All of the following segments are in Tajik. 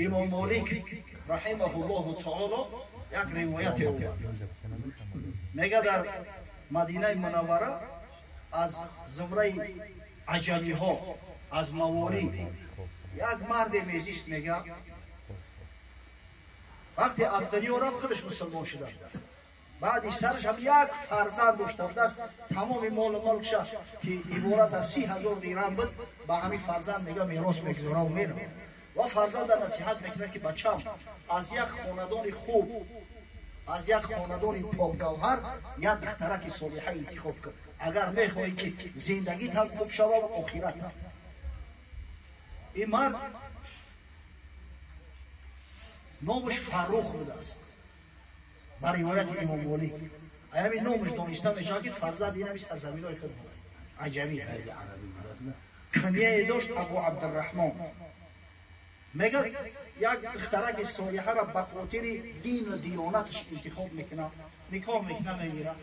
Имом Молик раҳимаҳуллоҳу таоло як ривояте овардааст. Мега дар Мадинаи Мунаввара аз зумраи аҷамиҳо, аз маволӣ як марде мезист. Мега вақте аз дунё рафт, худаш мусулмон шуда будааст. Баъди сараш ҳам як фарзанд дошта будааст. Тамоми молу мулкша, ки иборат аз 30 000 дирам буд, ба ҳамин фарзанд мега мерос мегузораву меравад ва фарзанда насиҳат мекунад, ки бачам, аз як хонадони хуб, аз як хонадони покгавҳар як духтараки солиҳа интихоб кун, агар мехоҳӣ, ки зиндагитам хуб шававу охиратам. Ин мард номаш Фаррух будааст. Ба ривояти имом Молик аями номаш дониста мешавад, ки фарзанди инами сарзаминои худ буд, аҷамӣ. Кунияе дошт, Абу Абдурраҳмон. Мега як духтараки солиҳаро ба хотири дину диёнаташ интихоб мекунад, никоҳ мекунад, мегирад.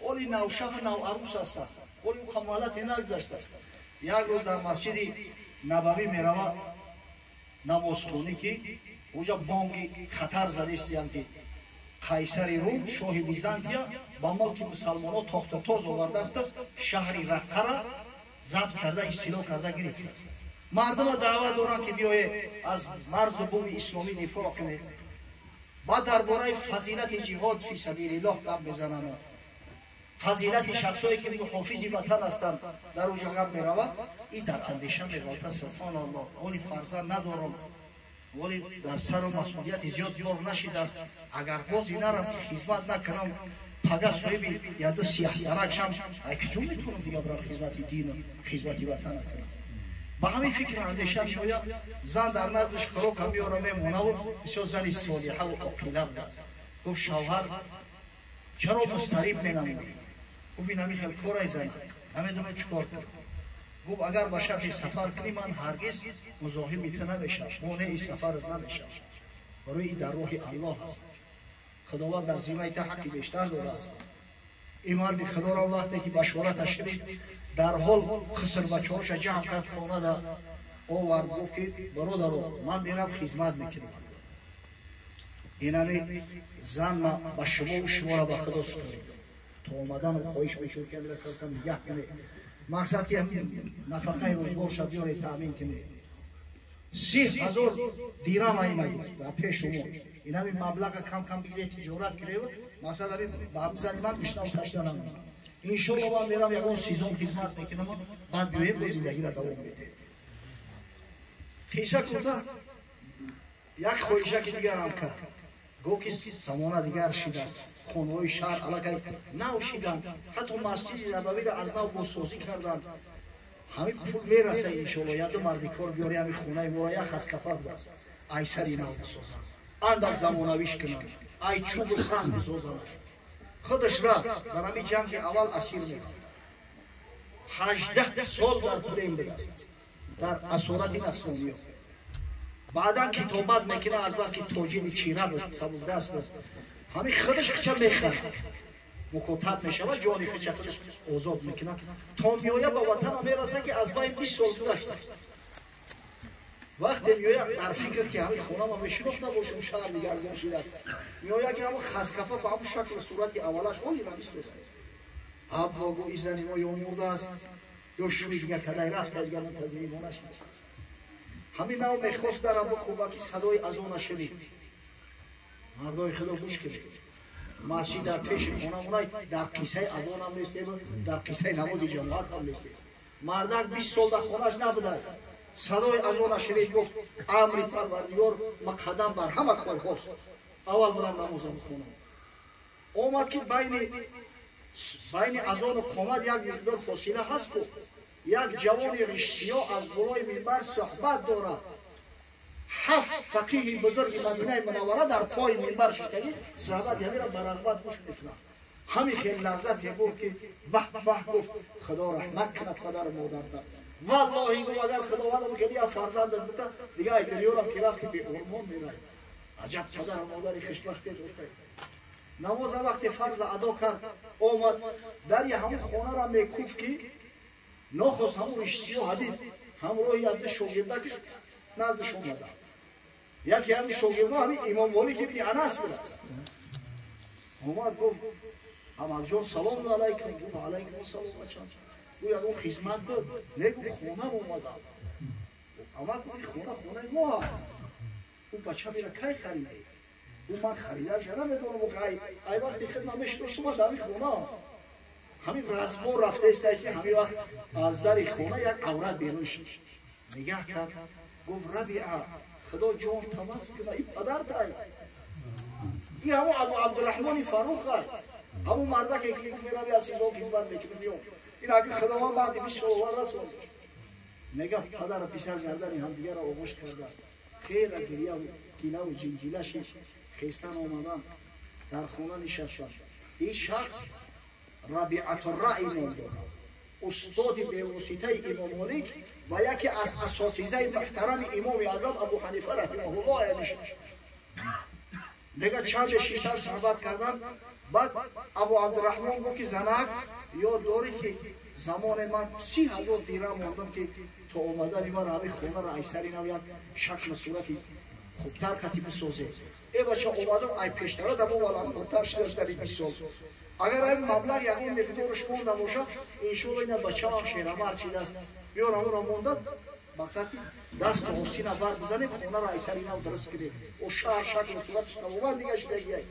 Оли навшаҳу наварӯс аст, оли ӯ камолате нагузаштааст. Як рӯз дар Масҷиди Набавӣ мерава намозхонӣ, ки уҷа бонги хатар задистиянд, ки Қайсари Рум, шоҳи Византия, ба мулки мусалмонҳо тохтутоз овардааст, шаҳри Раққара забт карда, истило карда гирифтааст. Мардума даъват доранд, ки биёе аз марзу буми исломӣ дифоъ кунед. Баъд дар бораи фазилати ҷиҳод фи сабилиллоҳ гап мезананд, фазилати шахсое, ки муҳофизи ватан ҳастанд, дар уҷа гап меравад. И дар андеша меғалта: субҳоналлоҳ, оли фарзанд надорам, оли дар сару масъулияти зиёд бор нашидааст. Агар ҳози нарам, ки хизмат накунам, пага соҳиби яду сияҳсарак шам, ай куҷо метавонам дига бирам хизмати дину хизмати ватана кунам? Ба ҳамин фикр андеша меояд. Зан дар наздаш хӯрока меёра, мемонаву бисёр зани солиҳаву оқила будааст. Гуфт: шавҳар, чаро музтариб менамоӣ? Гуфт: ин ҳамин хел корай, зан, намедонам чӣ кор кунам. Гуфт: агар ба шарти сафар кунӣ, ман ҳаргиз музоҳими ту намешавам, монеи сафарат намешавам, барои ин дар роҳи Аллоҳ аст, Худованд дар зиммаи ту ҳаққи бештар додааст. Ин марди Худоро вақте ки башораташ шунид, дарҳол хисрбачаҳоша ҷамъ кард, хонада овард, гуфт, ки бародаро, ман мерам хизмат мекунам, инами зан ба шумову шуморо ба Худо супорид. То омадану хоҳиш мешуд, ки нигаҳ кунед, мақсад ки нафақаи рӯзгорша биёред, таъмин кунед. 30 000 дирам ина гуфт дар пеш шумо, инами маблаға кам кам бигиред, тиҷорат кунед. Мақсад ба зани ман гушнаву ташна намонад. Иншолло, ман мерам, ягон сезон хизмат мекунам, баъд биёем, бо зиндагиро давом медиҳем. Қисса кӯтаҳ, як хоҳишаки дигарам кард. Гуфт, ки замона дигар шидааст, хонаҳои шаҳр аллакай нав шиданд, ҳатто Масҷиди Набавиро аз нав бозсозӣ карданд. Ҳамин пул мераса, иншолло, яду марди кор биёри, ҳамин хонаи моро як хаскафа будааст, айсари нав бисозанд, андак замонавиш кунанд, ай чӯбу санг бисозанд. Худаш рафт, дар ҳамин ҷанги аввал асир мешуд, 18 сол дар плен будааст, дар асорати насрониё. Баъдан китобат мекунад, азбаски тоҷири чира буд, сабукдаст буд, ҳамин худаш хича мехарад, мукотаб мешавад, ҷони хича худаш озод мекунад. То меоя ба ватана мераса, ки аз байн 20 сол гузаштааст. Вақте меояд, дар фикр, ки ҳамин хонама мешинохт набошам, шаҳр дигаргун шидааст. Меояд, ки ҳамун хаскафа ба ҳамун шаклу сурати аввалаш ҳоли намистод. Аббо, гу, изани мо ё мурдааст, ё шӯи дигар кадай рафта, дигар мунтазири мо нашид. Ҳамин нав мехост дар бухӯба, ки садои азона шунид. Мардои Худо, гӯш кунед, масҷид дар пеши хонамонай, дар қиссаи азонам нестем, дар қиссаи намози ҷамоат ҳам нестем. Мардак 20 сол дар хонаш набуда, садои азона шунид, гуфт: амри Парвардигор муқаддам бар ҳама корҳост, аввал бурам намоза бихонам. Омад, ки байни азону қомат як миқдор фосила ҳаст ку, як ҷавони ришсиё аз болои минбар суҳбат дорад. Ҳафт фақиҳи бузурги Мадинаи Мунаввара дар пои минбар шиштагӣ, суҳбати ҳамира ба рағбат гӯш мекунад. Ҳамин хел лаззате бурд, ки баҳ баҳ, гуфт, Худо раҳмат кунад падару модарта. Валлоҳи, гуфт, агар Худованд хеле як фарзанд бута, дига ай дунёрам ки рафти, беормон мерай. Аҷаб падару модари хушбахте доштай. Намоза вақте фарза адо кард, омад, дари ҳамун хонара мекуфт, ки нохост ҳамун ришсиё ҳадид ҳамроҳи ядди шогирдакиш наздиш омада. Яке ҳамин шогирдо ҳамин Имом Молик ибни Анас будааст. Омад гуфт: амакҷон, салому алайкум. Гуфт: алайкум ассалом, бачам. Гуфт: ягон хизмат буд? Не, гуфт, хонам омадам. Амак гуфт: хона хонаи мо аст. Гуфт: бача, мера кай хариде? Гуфт: ман харидаша намедонам, ай вақти хидмат мешиносум, дар ҳамин хона. Ҳамин разбор рафтаиста ки ҳамин вақт аз дари хона як аврат берун шуд. Нигаҳ кард, гуфт: Рабиа, худо ҷон тамас куна, ин падартай, ин ҳамон Абу Абдураҳмони Фаррух аст, ҳамон мардаке ки гуфт мерави аз сизо хизмат мекунӣ, меом. Ин аки Худованд баъди 20 сол овар расонд. Мега, падару писар гардани ҳамдигарро оғӯш карда, хела гиря, гилаву ҷинҷила шид. Хестан омадан, дар хона нишастанд. Ин шахс Рабиатурраъй ном дорад, устоди бевоситаи Имом Молик ва яке аз асотизаи муҳтарами Имоми Аъзам Абу Ҳанифа раҳимаҳуллоҳ мешид. Мега, чанде шиштан, суҳбат кардан. Баъд Абу Абдураҳмон гуфт ки занак, ёд дорӣ ки замоне ман 30 000 дирам мондам, ки то омадани ман ҳамин хонаро ай сари нав як шаклу сурати хубтар қати бисозе. Э бача, омадам, ай пештара дамо валандортар шудааст дар 20 сол. Агар ай маблағ ягон миқдораш монда бошад, иншоалло ина бачаам шерамар чидааст, биёрам ӯро монда. Мақсад ки дасту осина бар бизанем, хонаро ай сари нав дуруст кунем, о шаҳр шаклу сураташ тамоман дига шидагиай.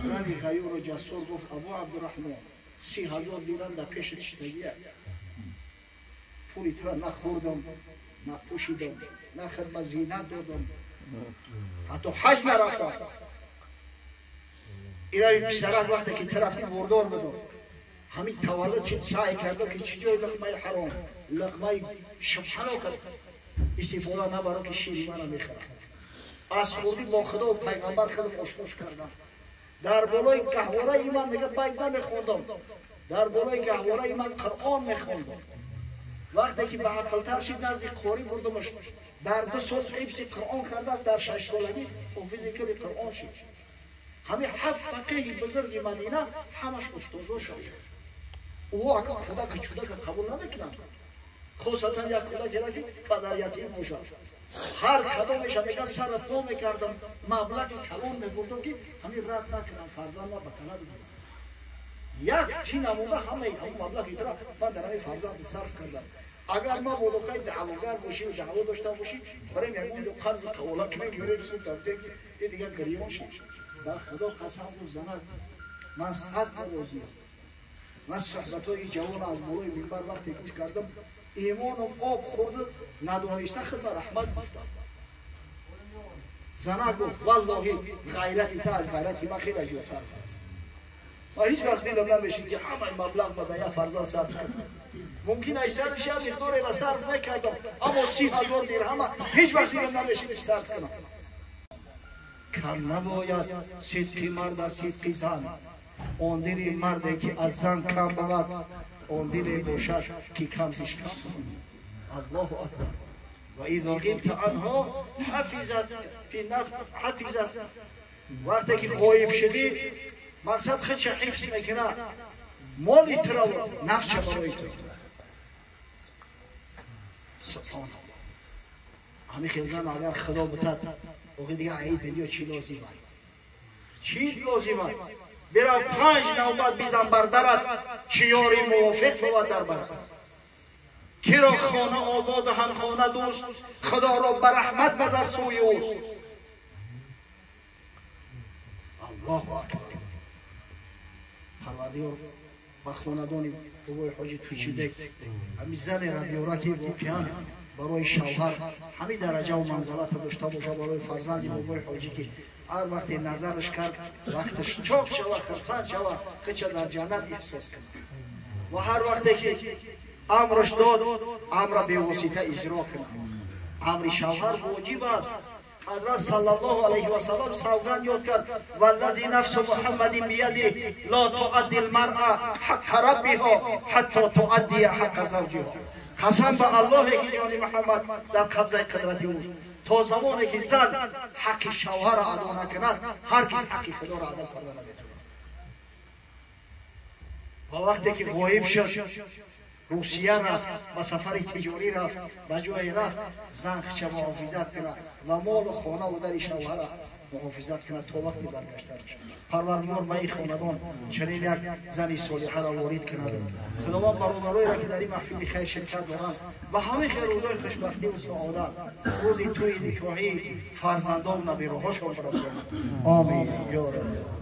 Зани ғаюру ҷассор гуфт: Абу Абдураҳмон, 30 000 дирам дар пешат шидагия, пули тура на хӯрдам, на пӯшидам, на хидмат зинат додам, ҳатто ҳаҷ нарафтам. Ирави писарак вақте ки тарафти бурдор будам, ҳамин таваллуд чид, саъй кардам ки чӣ ҷои луқмаи ҳаром, луқмаи шубҳанока истифода набарам, ки шири мана мехӯрад. Аз хурдӣ бо Худо пайғамбар худам ошнош кардам. Дар болои гаҳвораи ман, мега, байт намехондам, дар болои гаҳвораи ман Қуръон мехондам. Вақте ки ба ақлтар шид, назди қорӣ бурдумаш, дар 2 сол ҳифзи Қуръон кардааст. Дар 6 солагӣ ҳофизи кили Қуръон шид. Ҳамин ҳафт фақеҳи бузурги Мадина ҳамаш устозо шуд. Ӯ ака кӯдаки чудака қабул намекунанд, хосатан як кӯдакера ки падар ятим бошад. Ҳар кадомеша, мега, сара по мекардам, маблағи калон мебурдам, ки ҳамин рад накунам, фарзанда ба тана бигирам. Як ти намонда, ҳамаи ҳамон маблағи тара ман дар ҳамин фарзанди сарф кардам. Агар ма бодоқаи даъвогар бошӣ, даъво дошта бошӣ, барем ягон ҷо қарзи қавола кунем, биёрем, суд давтем, ки е дигар гирён шид. Ба Худо қасам, гуфт занак, ман 100 бор розиям. Ман суҳбатҳои ҷавона аз болои минбар вақте гӯш кардам, имоном об хӯрду, надониста худ ба раҳмат гуфтам. Занак гуфт: валлоҳи, ғайрати та аз ғайрати ман хеле зиёдтар аст. Ман ҳеҷ вақт дилам намешид ки ҳамаи маблағ ба як фарзанд сарф кардам. Мумкин ай сарфи як миқдореро сарф мекардам, аммо 30 000 дирҳама ҳеҷ вақт дилам намешид ки сарф кунам. Кам набояд сидқи мард аз сидқи зан. Он дили марде ки аз зан кам бовад, он диле бошад ки кам зиш кам. Аллоҳу акбар! Ва изо ғибта анҳо ҳафизат фи нафс ҳафизат. Вақте ки ғоиб шудӣ, мақсад худша ҳифз мекунад, моли тураву нафсша барои ту. Субҳоналлоҳ! Ҳамин хел зан агар Худо бутад, охи дига аид дунё чӣ лозим аст? Чӣ лозим аст? Бирав, панҷ навбат бизан бар дарат, чӣ ёри мувофиқ бовад дар барат. Киро хона ободу ҳамхона дӯст, Худоро ба раҳмат назар сӯи ӯст. Аллоҳу акбар! Парвардигор ба хонадони бобои ҳоҷи Тучибек ҳамин занеро биёра, ки воқеан барои шавҳар ҳамин дараҷаву манзалата дошта боша, барои фарзанди бобои ҳоҷӣ, ки ҳар вақте назараш кард, вақташ чоқ шава, хирсанд шава, хича дар ҷаннат эҳсос кунад ва ҳар вақте ки амраш дод, амра бевосита иҷро кунад. Амри шавҳар воҷиб аст. Ҳазрат саллаллоҳу алайҳи васаллам савганд ёд кард: валлази нафсу Муҳаммадин бияди, ла туадди лмаръа ҳаққа раббиҳо ҳатто туаддия ҳаққа завҷиҳо. Қасам ба Аллоҳе ки ҷони Муҳаммад дар қабзаи қудрати ӯст, то замоне ки зан ҳаққи шавҳарро адо накунад, ҳаргиз ҳаққи Худоро адо карда наметавонад. Ва вақте ки ғоиб шуд. Русия рафт, ба сафари тиҷорӣ рафт, ба ҷое рафт, зан хича муҳофизат кунад ва молу хонаву дари шавҳара муҳофизат кунад то вақти баргаштанаш. Парвардигор ба ин хонадон чунин як зани солиҳаро ворид кунад. Худованд бародароеро ки дар ин маҳфили хайр ширкат доранд ба ҳамаи хел рӯзои хушбахтиву саодат, рӯзи тӯи никоҳӣ фарзандон набироҳошон бирасонад. Омин ё Раб.